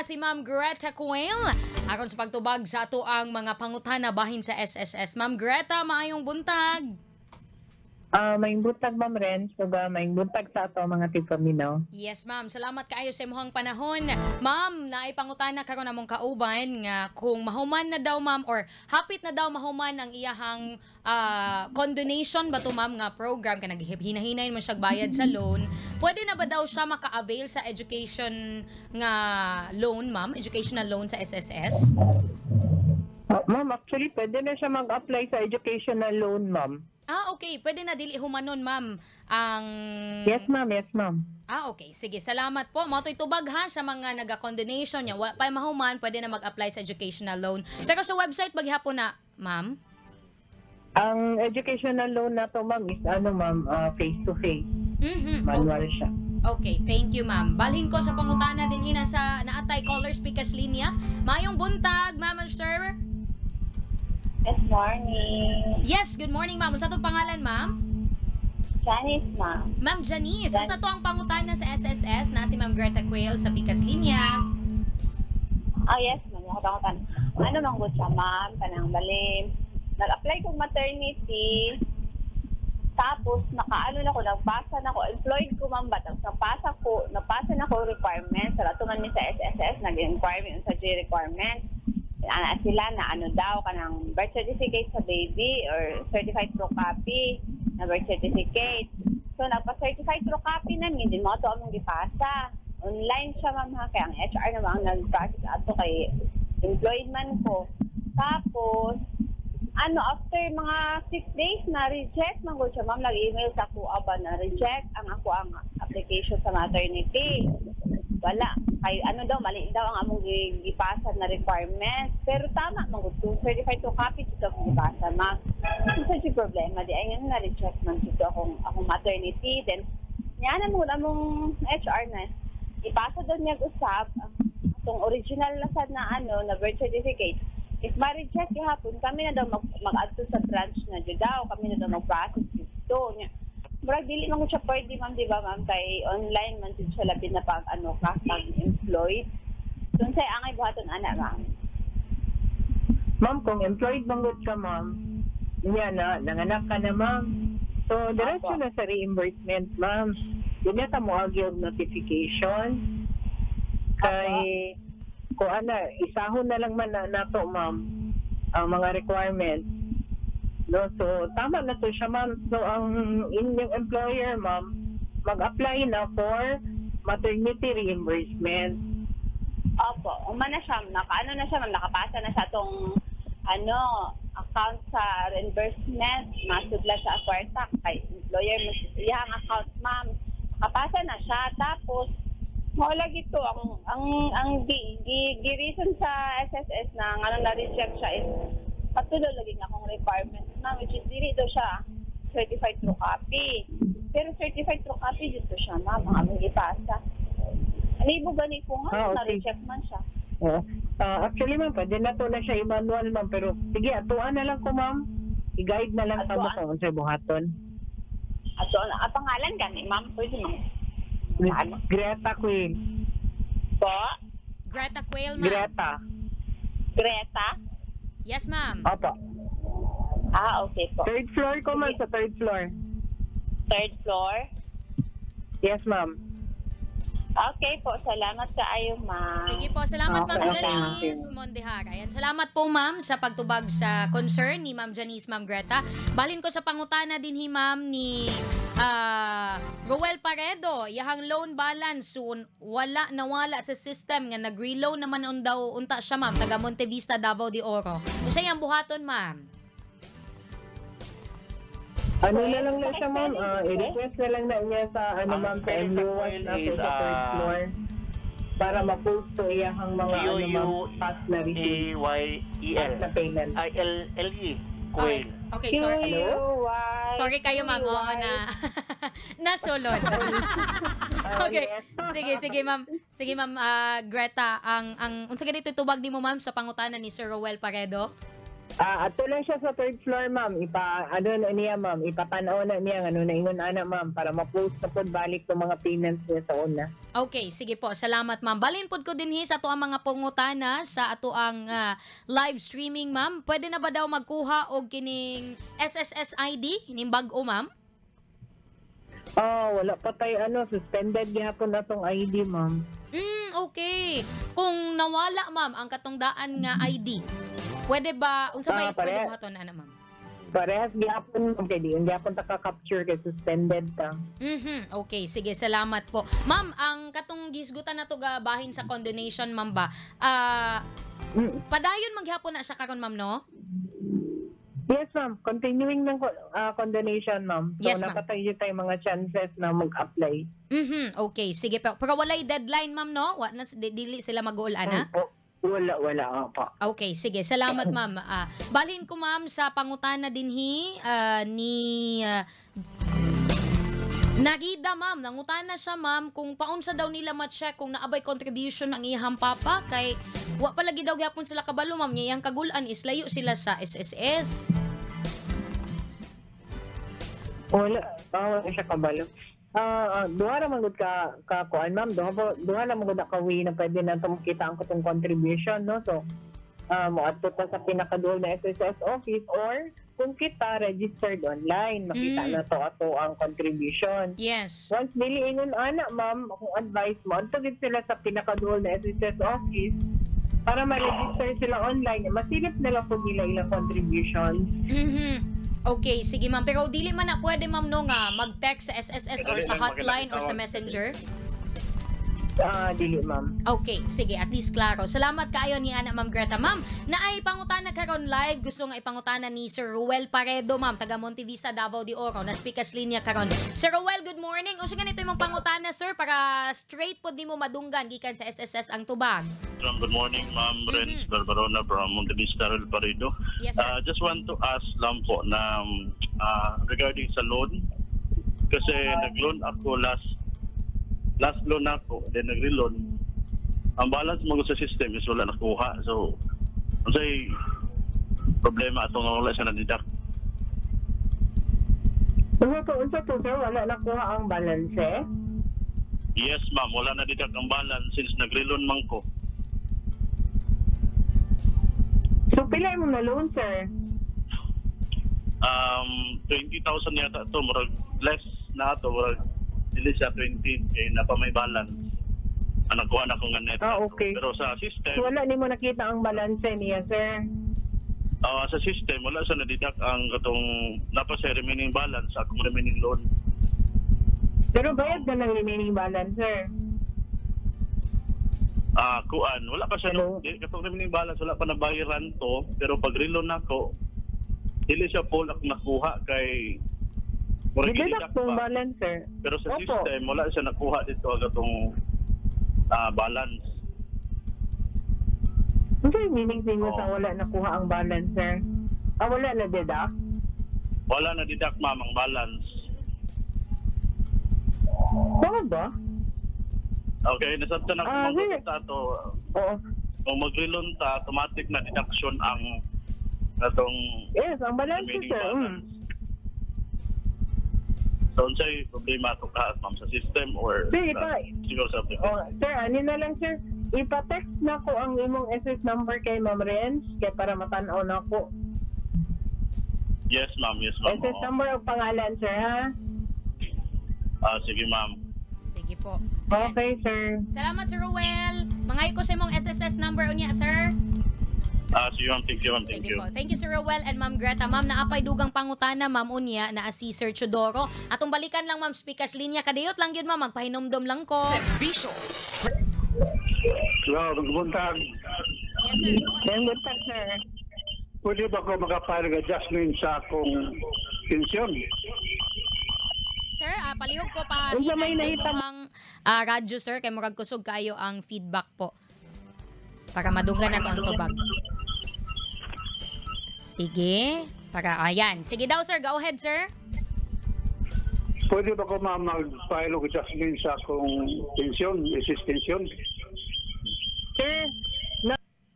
si Ma'am Greta Quail aron sa pagtubag sa ato ang mga pangutana bahin sa SSS. Ma'am Greta, maayong buntag. Maayong buntag, Ma'am Ren. So, ba, maayong buntag sa ato mga tigpaminaw. Yes, ma'am. Salamat kaayo sa imong panahon. Ma'am, naay pangutana karon among kauban nga kung mahuman na daw, ma'am, or hapit na daw mahuman ang iyahang condonation ba to, ma'am, nga program kay naghihinahinay man siya bayad sa loan. Pwede na ba daw siya maka-avail sa education nga loan, ma'am? Educational loan sa SSS? Ma'am, actually, pwede na siya mag-apply sa educational loan, ma'am. Ah, okay. Pwede na dili humanon, ma'am, ang Yes, ma'am. Yes, ma'am. Ah, okay. Sige, salamat po. Mao to'y tubag ha sa mga naga-condonation niya. Wa pa mahuman, pwede na mag-apply sa educational loan. Pero sa website maghapon na, ma'am? Ang educational loan na to, ma'am, is ano, ma'am, face to face. Manual siya. Okay, thank you, ma'am. Balhin ko sa pangutana din hina sa naatay caller speakers linya. Maayong buntag, ma'am and sir. Good morning. Yes, good morning, ma'am. Unsa tong pangalan, ma'am? Janice, ma'am. Ma'am Janice, unsa to ang pangutana sa SSS na si Ma'am Greta Quail sa Pikas Linya? Ah, yes, ma'am. Ako pangutan. Ano man gud siya, ma'am? Kanang bali. Nag-apply kong maternity. Tapos, nakaano na ko, nagpasa na ko. Employed ko, ma'am, ba? Tapos, napasa na ko requirements. Sa man mi sa SSS, nag-inquire mi sa J requirements. Ana sila na ano daw, kanang birth certificate sa baby or certified true copy na birth certificate. So, nagpa-certified true copy na mi, din mo ato among gipasa. Online siya, ma'am, ha, kaya ang HR naman ang nag-process ato kay employed man ko. Tapos, ano, after mga 6 days na reject man gud siya, ma'am. Nag-email sa ako ba na reject ang ako ang application sa maternity. Wala. Kay ano daw, mali daw ang among gipasa na requirements. Pero tama man gud to, certified true copy dito akong gipasa, ma'am. Unsa jud problema di ay nga na-reject man dito akong maternity? Then, niya na mo among HR na ipasa daw niya usab atong original na sad na ano na birth certificate. If ma-reject gihapon, kami na daw mag-adto sa branch na jud daw, kami na daw mag-process dito. Nya, murag dili man ko siya pwede, ma'am, di ba, ma'am, kay online man jud siya, labi na pag ano ka, pag employed. So, unsay angay buhaton ana, ma'am? Ma'am, kung employed man gud ka, ma'am, yan na, nanganak ka na, ma'am. So, diretso na sa reimbursement, ma'am. Di na ta mo og notification. Kay, kung ana, isahon na lang man na nato, ma'am, ang mga requirements. No, so, tama na to siya, ma'am. So, ang inyong employer, ma'am, mag-apply na for maternity reimbursement. Opo, uma na siya, nakaano na siya, ma'am, nakapasa na siya tong ano, account sa reimbursement, masudla sa kwarta kay employer mo iyang account, ma'am. Nakapasa na siya, tapos mao lagi to ang gi reason sa SSS na ngano na reject siya is patulo lagi nga akong requirements, ma'am, which is dili daw siya certified true copy. Pero certified true copy dito siya, ma'am, ang aming ipasa. Ano gani ko nga, na-reject man siya. Oo. Actually, ma'am, pwede na to na siya i-manual, ma'am. Pero, sige, atuan na lang ko, ma'am. I-guide na lang sa mo Atuan. Kung unsay buhaton. Ato, ang pangalan gani, ma'am, pwede, ma'am? Ano? Greta Queen. Po? Greta Quail, ma'am. Greta. Greta? Yes, ma'am. Opo. Ah, okay po. Third floor ko, ma'am, sa third floor. Third floor? Yes, ma'am. Okay po, salamat kaayo, ma'am. Sige po, salamat, Ma'am Okay. Janice Mondehar. Ayan, salamat po, ma'am, sa pagtubag sa concern ni Ma'am Janice, Ma'am Greta. Balhin ko sa pangutana din hi ma'am ni Roel Paredo, yahang loan balance soon wala nawala sa system nga nag-reloan naman on daw unta siya, ma'am, taga Montevista, Davao de Oro. Unsa iyang buhaton, ma'am? Ano na lang na siya, ma'am? I-request na lang na niya sa, ano, Ang ma'am, sa spelling sa MU1 Quail na is, sa third floor. Para ma-post to iyahang mga, ano, ma'am, past na receipt, Q-U-A-Y-E-L. past na payment. I L L E. Quail. Okay, sorry. Q-U-Y. Sorry kayo, ma'am. Oo na. Nasulod. Okay. Yes. Sige, sige, ma'am. Sige, ma'am, Greta, ang unsa ganito tubag nimo, ma'am, sa pangutana ni Sir Roel Paredo? Ah, ato lang siya sa third floor, ma'am. Ipa ano na niya, ma'am. Ipatanaw na niya ano na ingon ana, ma'am, para ma-post na pod balik tong mga payments niya sa una. Okay, sige po. Salamat, ma'am. Balin pod ko dinhi sa ato ang mga pangutana sa ato ang live streaming, ma'am. Pwede na ba daw magkuha og kining SSS ID ning bag-o, ma'am? Oh, wala pa tayo ano, suspended gihapon na tong ID, ma'am. Okay. Kung nawala, ma'am, ang katong daan nga ID, pwede ba unsa may pwede buhaton ana, ma'am? Parehas gihapon, ma'am, kay di gihapon ta ka-capture kay suspended ta. Okay, sige, salamat po. Ma'am, ang katong gisgutan nato ga bahin sa condonation, ma'am ba? Padayon maghapon na siya karon, ma'am, no? Yes, ma'am. Continuing ng condonation, ma'am. So, Yes, ma'am. napatay tayo mga chances na mag-apply. Okay, sige po. Pero walay deadline, ma'am, no? Wa na dili sila mag-uol ana. Opo. Wala, wala. Opo. Okay, sige. Salamat, ma'am. Balhin ko, ma'am, sa pangutana dinhi ni Narida, ma'am. Nangutana siya, ma'am, kung paunsa daw nila ma-check kung naabay contribution ang iyang papa kay wa pa lagi daw gyapon sila kabalo, ma'am. Iyang kagulan is layo sila sa SSS. Wala, wala siya kabalo. Duha ra man gud ka ka kuan, ma'am. Duha ra man gud ka way na pwede na makita ang katong contribution, no? So, moadto ta sa pinakaduol na SSS office or kung kita registered online, makita na to ato ang contribution. Yes. Once dili ingon ana, ma'am, akong advice mo, adto gid sila sa pinakaduol na SSS office para ma-register sila online. Masilip na lang po nila ilang contribution. Okay, sige, ma'am. Pero dili man na pwede, ma'am, no, nga mag-text sa SSS or sa hotline or sa messenger? Dili, ma'am. Okay, sige, at least klaro. Salamat kaayo ni Ana, Ma'am Greta. Ma'am, naay pangutana karon live, gusto nga ipangutana ni Sir Ruel Paredo, ma'am, taga Montevista, Davao de Oro, na speakers linya karon. Sir Ruel, good morning. Unsa ganito imong pangutana, sir, para straight pod nimo madunggan gikan sa SSS ang tubag? Good morning, Ma'am Renz Barbarona from Montevista, Ruel Paredo. Yes, sir. Just want to ask lang po na regarding sa loan, kasi nag-loan ako last loan ako, then nag-reloan. Ang balance mo sa system is wala nakuha. So, unsay problema atong wala siya na-deduct? Unsa to, sir? Wala nakuha ang balance, eh? Yes, ma'am. Wala na-deduct ang balance since nag-reloan man ko. So, pila mo na loan, sir? 20,000 yata to. Murag less na to. Murag dili siya 20. Kaya na pa may balance. Ang nakuha na ko nga net. Okay. Pero sa system, So, wala nimo nakita ang balance niya, sir? Sa system, wala siya na-deduct ang katong napa sa remaining balance, akong remaining loan. Pero bayad na ng remaining balance, sir? Kuan, wala pa siya, Hello? katong remaining balance, wala pa nabayaran to, pero pag reloan nako, dili siya full akong nakuha kay murag Deduct i-deduct tong pa. balance, sir. Pero sa Opo. system, wala siya nakuha dito ang katong balance. Ano yung meaning mo sa Oo. wala nakuha ang balance, sir? Wala na deduct? Wala na deduct, ma'am, ang balance. Tama ba? Okay, nasabtan ako Sir. sa to. Oo. Kung mag-reloan ta, automatic na deduction ang atong Yes, ang balance, remaining sir. balance. So, unsay problema ato ka, ma'am, sa system or Sir, ipa- siguro sa application? Oh, sir, ano na lang, sir? Ipa-text na ko ang imong SS number kay Ma'am Renz kay para matanaw na ko. Yes, ma'am. Yes, ma'am. SS Oo. number o pangalan, sir, ha? Sige, ma'am. Sige po. Ayan. Okay, sir. Salamat, Sir Ruel. Mangayo ko sa imong SSS number unya, sir. Sige, ma'am. Thank you, ma'am. Thank Sige you. po. Thank you, Sir Ruel and Ma'am Greta. Ma'am, naapay dugang pangutana, ma'am, unya, na si Sir Chodoro. Atong balikan lang, ma'am, speakers linya. Kadiyot lang yun, ma'am. Magpahinomdom lang ko. Serbisyo. Hello, buntag. Yes, sir. Go ahead. Then, good time, sir. Pwede ba ko makapile ng adjustment sa akong pensyon? Sir, palihog ko pa Unsa may hinay sa nahitabo? imong radyo, sir, kay murag kusog kaayo ang feedback po. Para madunggan nato ang tubag. Sige. Para, ayan. Sige daw, sir. Go ahead, sir. Pwede ba ko ma'am mag-file og adjustment sa akong pensyon, assist pension? Sir,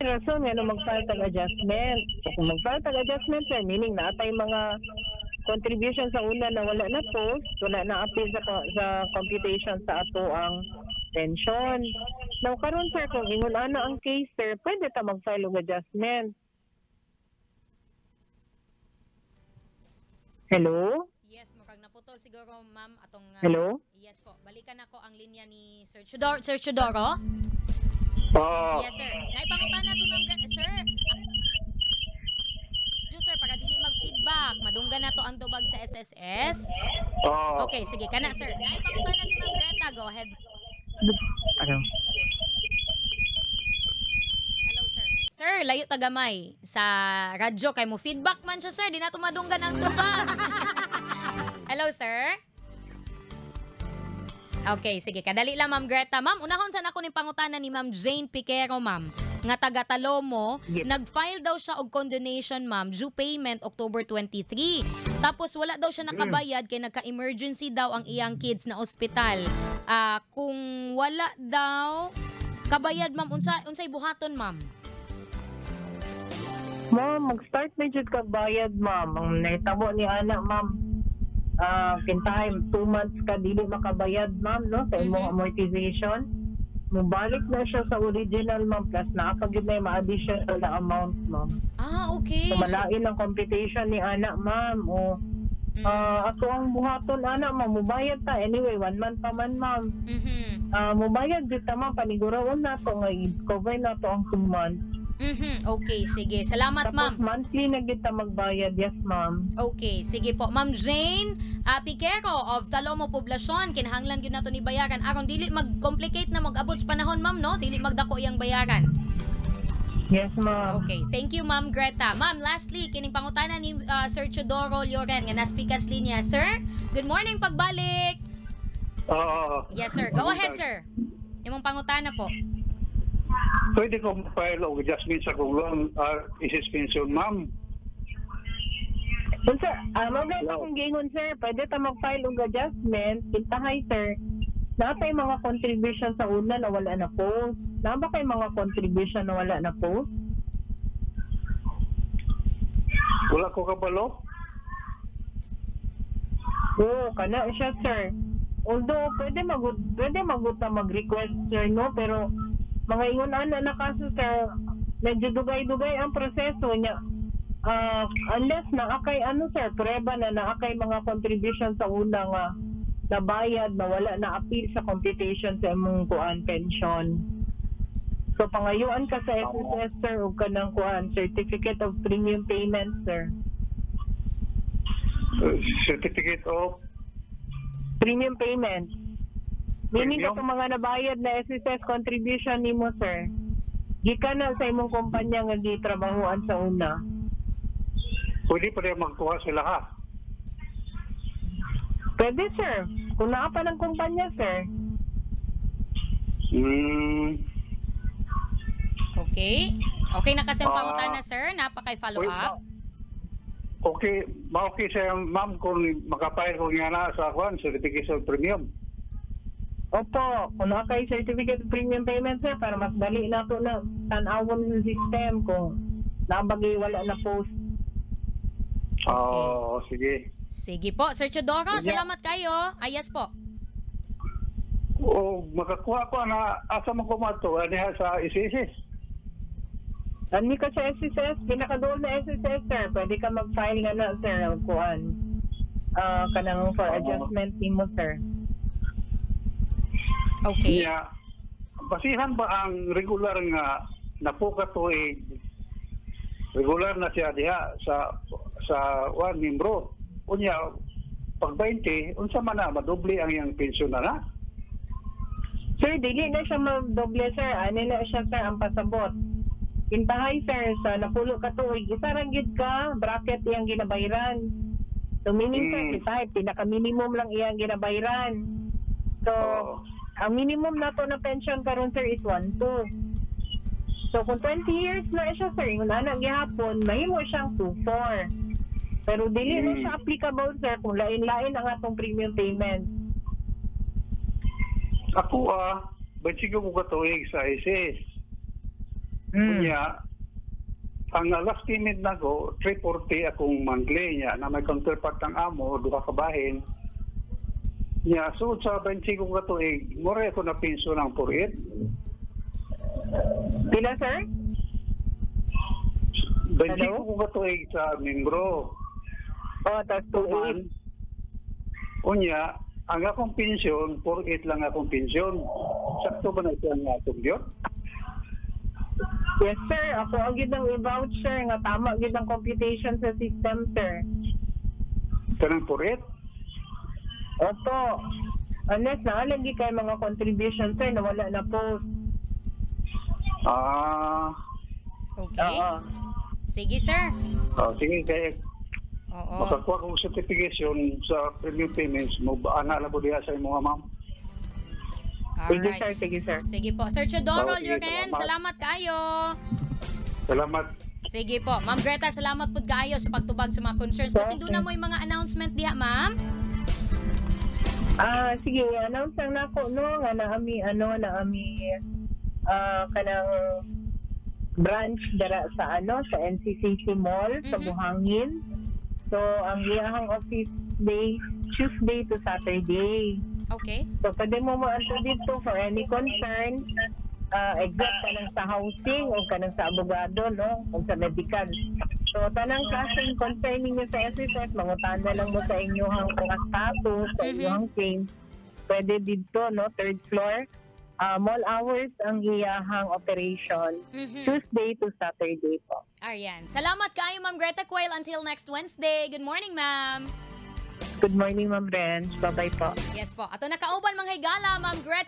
na rason nga mag-file tag adjustment. So, kung mag-file tag adjustment, sir, meaning naa tay mga contribution sa una na wala na post, wala na appeal sa computation sa ato ang pension. Now karon, sir, kung ingon ana ang case, sir, pwede ta mag-file og adjustment. Hello? Yes, mukhang naputol siguro, ma'am, atong Hello? Yes po. Balikan ako ang linya ni Sir Chudoro. Sir Chudoro? Oh. Yes, sir. Naipangutana si Ma'am sir. Diyo, sir, para dili mag-feedback, madunggan na to ang tubag sa SSS. Oh. Okay, sige kana, sir. Naipangutana si Ma'am Greta. Go ahead. Ano? Hello, sir. Sir, layo tagamay sa radyo kay mo feedback man siya, sir. Di na tumadunggan ang tubag. Hello, sir. Okay, sige. Kadali lang, Ma'am Greta. Ma'am, unahon sa nako ning pangutana ni Ma'am Jane Piquero, ma'am. Nga taga Talomo, Yes. nag-file daw siya og condonation, ma'am, due payment October 23. Tapos wala daw siya nakabayad kay nagka-emergency daw ang iyang kids na ospital. Kung wala daw kabayad, ma'am, unsay buhaton, ma'am? Ma'am, mag-start na jud kag bayad, ma'am. Ang nahitabo ni ana, ma'am, kintahay 2 months ka dili makabayad, ma'am, no, sa imong amortization. Mubalik na siya sa original, ma'am, plus naa pa gyud na ma-additional na amount, ma'am. Ah, okay. So, malain ang computation ni ana, ma'am. O ato ang buhaton ana, ma'am, mubayad ta anyway, 1 month pa man, ma'am. Mubayad jud ta, ma'am, paniguraon na to nga i-cover na to ang 2 months. Okay, sige. Salamat, Tapos, ma'am. monthly na kita magbayad. Yes, ma'am. Okay, sige po. Ma'am Jane Piquero of Talomo Poblacion, kinahanglan gyud nato ni bayaran aron dili mag-complicate na mag-abot sa panahon, ma'am, no? Dili magdako iyang bayaran. Yes, ma'am. Okay, thank you, Ma'am Greta. Ma'am, lastly, kining pangutana ni Sir Chodoro Lloren nga naspikas linya. Sir, good morning pagbalik. Oo. Yes, sir. Go ahead, sir. Imong pangutana po. Pwede ko file og adjustment sa kong loan SS pension, ma'am. Well, sir, ma'am, kung gingon, sir, pwede ta mag-file og adjustment. Kintahay, sir. Naa tay mga contribution sa una na wala na post. Naa ba kay mga contribution na wala na post? Wala ko kabalo. Oo, kana siya, sir. Although, pwede magut na mag-request, sir, no? Pero, mga ingon ana na kaso, sir, medyo dugay-dugay ang proseso niya. Unless naakay ano, sir, prueba na naakay mga contribution sa una nga nabayad na wala na appeal sa computation sa imong kuan pension. So pangayuan ka sa SSS, sir, og kanang kuan certificate of premium payment, sir. Certificate of premium payment. Meaning Premium? katong mga nabayad na SSS contribution nimo, sir, gikan na sa imong kumpanya nga gitrabahoan sa una. Pwede pa rin magkuha sila, ha? Pwede, sir. Kung naa pa ng kumpanya, sir. Okay. Okay na kasi ang pangutana, sir. Napakay follow up. Okay, ma-okay siya, ma'am, kung makapile ko nga na sa kuan, certification premium. Opo, kung naa kay certificate of premium payment, sir, para mas dali na to na tan-awon sa system kung nabagay wala na post. Oo, sige. Sige po, Sir Chodoro, Sige. salamat kayo. Ay, yes po. O, makakuha ko na, asa mo kumato, ano sa SSS? Ani ka sa SSS, pinakadool na SSS, sir. Pwede ka mag-file nga na, sir, og kuan. Kanang for adjustment nimo, sir. Okay. Yeah. Basihan ba ang regular nga napuka tuig, regular na siya diha sa one membro. Unya pag 20, unsa man na madoble ang iyang pensyon na na? Sir, dili na siya magdoble, sir. Ani na siya, sir, ang pasabot. Intahay, sir, sa napulo ka tuig, isa ra gyud ka bracket iyang ginabayran. So meaning, sir, kintahay pinaka-minimum lang iyang ginabayran. So, ang minimum nato na pension karon, sir, is 1.2. So kung 20 years na siya, sir, ingon ana gihapon, mahimo siyang 2.4. Pero dili na siya applicable, sir, kung lain-lain ang atong premium payment. Ako 25 ko ka tuig sa SS. Unya, ang last payment nako 340 akong monthly niya na may counterpart ng amo duha ka bahin. Nya sud sa 25 ka tuig, mura ako na pension ng 48. Pila, sir? 25 Hello? ko ka tuig sa membro. Oh, tas 28. Man, unya, ang akong pensyon, 48 lang akong pensyon. Sakto ba na siya nga atong gyud? Yes, sir. Ako ang gyud ang i-vouch, sir, nga tama gyud ang computation sa system, sir. Kanang 48? Opo. Unless naa lagi kay mga contribution, sir, na wala na post. Ah, Okay. Oo. Sige, sir. Oh, sige, kay makakuha kong certification sa premium payments mo ba ana lang ko diha sa imo nga, ma'am. Sige, Alright. sir. Sige, sir. Sige po. Sir Chodoro, Oh, sige, Lurken, salamat. salamat kaayo. Salamat. Sige po. Ma'am Greta, salamat pud kaayo sa pagtubag sa mga concerns. Basin duna mo yung mga announcement diha, ma'am. Ah, sige, announce lang nako, no, nga naami ano naami kanang branch dara sa ano sa NCCC Mall sa Buhangin. So ang iyahang office day Tuesday to Saturday. So pwede mo moadto dito for any concern, except kanang sa housing o kanang sa abogado, no, o sa medical. So tanang klaseng concern ninyo sa SSS, mangutana lang mo sa inyong mga status, sa inyong claim. Pwede dito, no, third floor. Mall hours ang iyahang operation. Tuesday to Saturday po. Ayan. Salamat kaayo, Ma'am Greta Quail. Until next Wednesday. Good morning, ma'am. Good morning, Ma'am Renz. Bye-bye po. Yes po. Ato nakauban mga higala, Ma'am Greta.